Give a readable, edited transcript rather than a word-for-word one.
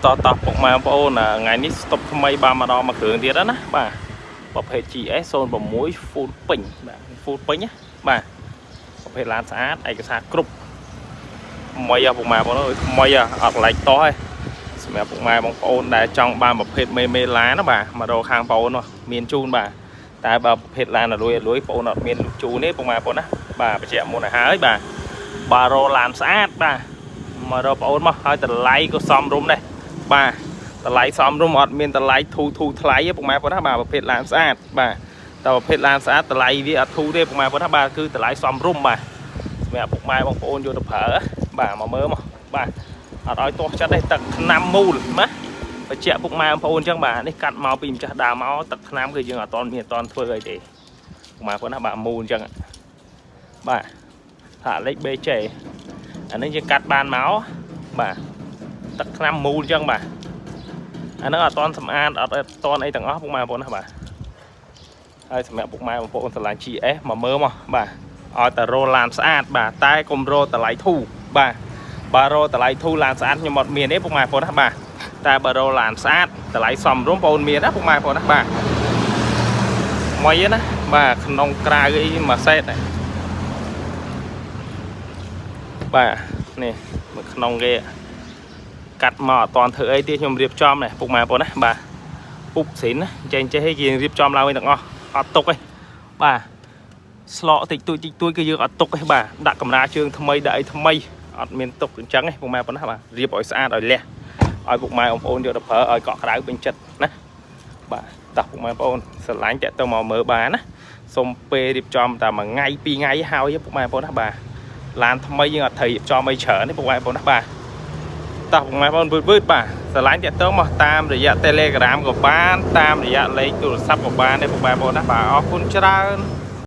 តោះតោះពុកម៉ែបងប្អូនថ្ងៃនេះស្តុបថ្មីបានមកដល់មួយគ្រឿងទៀតណាបាទប្រភេទ GS 06 full ពេញបាទ full ពេញណាបាទប្រភេទឡានស្អាតឯកសារគ្រប់ថ្មីហ៎ពុកម៉ែបងប្អូនអើយថ្មីហ៎អត់កន្លែងតោះទេសម្រាប់ពុកម៉ែបងប្អូនដែលចង់បានប្រភេទមេមេឡានណាបាទមករកខាងបងប្អូននោះមានជូនបាទតែបើប្រភេទឡានអលួយអលួយបងប្អូនអត់មានជូនទេពុកម៉ែបងប្អូនណាបាទបញ្ជាក់មុនឲ្យហើយបាទបារ៉ូឡានស្អាតបាទមករកបងប្អូនមកហើយតម្លៃក៏សមរម្យដែរបាទតម្លៃសមរម្យអត់មានតម្លៃធូរធូរថ្លៃទេពុកម៉ែបងប្អូនណាបាទប្រភេទឡានស្អាតបាទតែប្រភេទឡានស្អាតតម្លៃវាអត់ធូរទេពុកម៉ែបងប្អូនណាបាទគឺតម្លៃសមរម្យបាទសម្រាប់ពុកម៉ែបងប្អូនយកទៅប្រើបាទមកមើលមកបាទអត់ឲ្យទាស់ចិត្តទេទឹកថ្នាំមូលណាបញ្ជាក់ពុកម៉ែបងប្អូនអញ្ចឹងបាទនេះកាត់មកពីម្ចាស់ដើមមកទឹកថ្នាំគឺយើងអត់តមានអត់តធ្វើអីទេពុកម៉ែបងប្អូនណាបាទមូលអញ្ចឹងបាទថាលេខ BJ អានេះយើងកាត់បានមកបាទទឹកថ្នាំមូលអញ្ចឹងបាទអាហ្នឹងអត់តន់សម្អាតអត់តន់អីទាំងអស់ពុកម៉ែបងប្អូនណាបាទហើយសម្រាប់ពុកម៉ែបងប្អូនស្រឡាញ់ GS មកមើលមកបាទឲ្យតែរោឡានស្អាតបាទតែកុំរោតម្លៃធូរបាទបើរោតម្លៃធូរឡានស្អាតខ្ញុំអត់មានទេពុកម៉ែបងប្អូនណាបាទតែបើរោឡានស្អាតតម្លៃសមរម្យបងប្អូនមានណាពុកម៉ែបងប្អូនណាបាទថ្មីណាបាទក្នុងក្រៅអីមួយសេតនេះបាទនេះមើលក្នុងគេកាត់មកអត់តន់ធ្វើអីទេខ្ញុំរៀបចំនេះពុកម៉ែបងប្អូនណាបាទពុកស្រីនណាចេះចេះឲ្យយើងរៀបចំឡើងវិញទាំងអស់អត់ទុកទេបាទស្លកតិចតួចតិចតួចគឺយើងអត់ទុកទេបាទដាក់កម្រាលជើងថ្មីដាក់អីថ្មីអត់មានទុកអញ្ចឹងទេពុកម៉ែបងប្អូនណាបាទរៀបឲ្យស្អាតឲ្យលះឲ្យពុកម៉ែបងប្អូនយកទៅប្រើឲ្យកក់ក្ដៅពេញចិត្តណាបាទតោះពុកម៉ែបងប្អូនស្រឡាញ់តាក់ទៅមកមើលបានណាសុំពេលរៀបចំតែមួយថ្ងៃពីរថ្ងៃហើយពុកម៉ែបងប្អូនណាបាទឡានថ្មីយើងអត់ត្រូវរៀបចំអីច្រើនទេពុកម៉ែបងប្អូនណាបាទតោះពុកម៉ែបងប្អូនវឺតវឺតបាទស្រឡាញ់តាក់ទងមកតាមរយៈ Telegram ក៏បានតាមរយៈលេខទូរស័ព្ទក៏បានដែរពុកម៉ែបងប្អូនណាបាទអរគុណច្រើន។